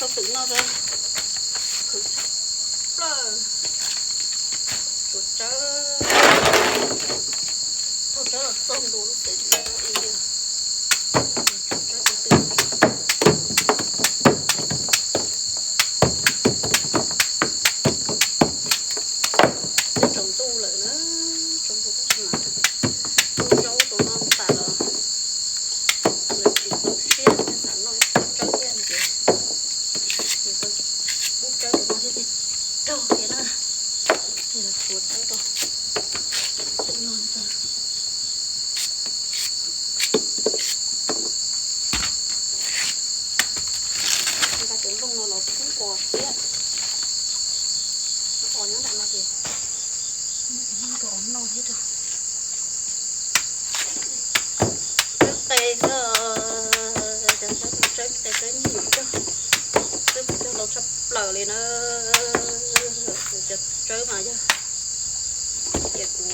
Tau twm no, khwv tshaj plaws. Tsuas tsawb, thaum tsawb los txog ntua lub xev ib yam. Tsuas tsawb tau twm. Twb tsaus ntuj lawm na, tsaus ntuj tab sis mas ua zaub rau noj tas los nws tsis txaus siab, xav noj ib tsawb thiab ces nws tau ib tsawb rau noj thiab ces raug thiab na. Ces los tsuav tsawb rau no ntag. Nqa cov nplooj no los pub os thiab, os nyob nram no ces muab cov nplooj rau os noj thiab rau. Tsawb qe xwb, cov tsawb qe tsawb nyuj cog, tsawb kuv cog ntau tshaj plaws li na. Kuv cov tsawb mas yog tias kuv,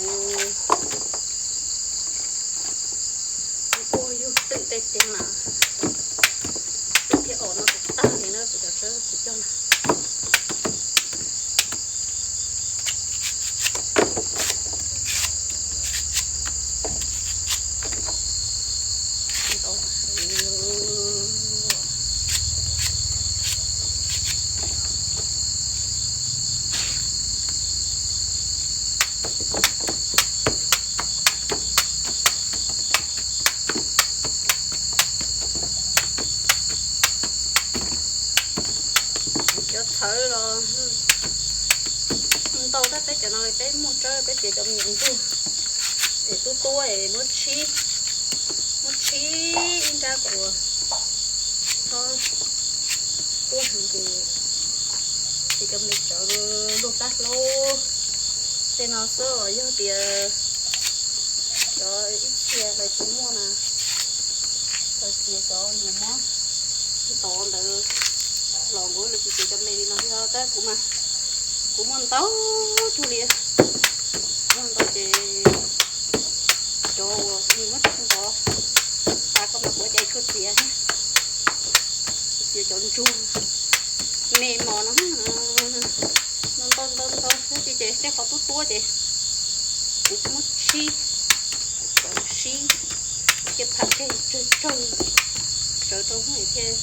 kuv ua yug twm tej ces mas twm thiab os no kuv tag li na, kuv cov tsawb kuv cog na. Cov txhawv los ntau tab, peb cov no li peb muaj tsawb peb txiav cov me nyuam ntsuag es tub tuab es muab tshib, muab tshib ib nrab kom ua txhob tuab heev ces txiav cov me tsawv luag tab hlaub tej no xwb. Yog tias cov ib txhia lawv tsis muaj na, lawv txiav cov nyuam mob ntov ntawd los nkaus, lawv tsis txiav cov me li no thiab tab. Kuv mas kuv muaj ntau cuag li, muaj ntau ces cov uas nws muab tsis ntov tas ko mas kuv cais tshuaj txiav thiab. Txiav cov ntsuag me mos no, ntau ntau ntau thiab ces tej qhov tub tuab ces kuv muab tshib, cov sib thiaj pham tseg tsawg tsawg, tsawv rau thiaj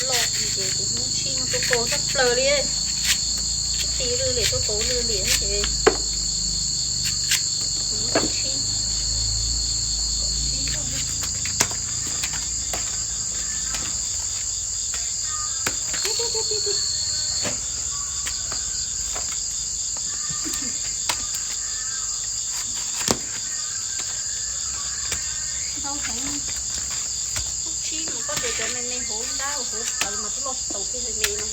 loj ces kuv muab tshib no tuaj kaus tshaj plaws li. Tib ti lwj liam tuaj kaus lwj liam ces kuv muab tshib kom sib loj. Ntau heev. Muab tshib mas koj tias cov me me hauv ntab hauv plawv mas twb loj tsis tau kiag me no.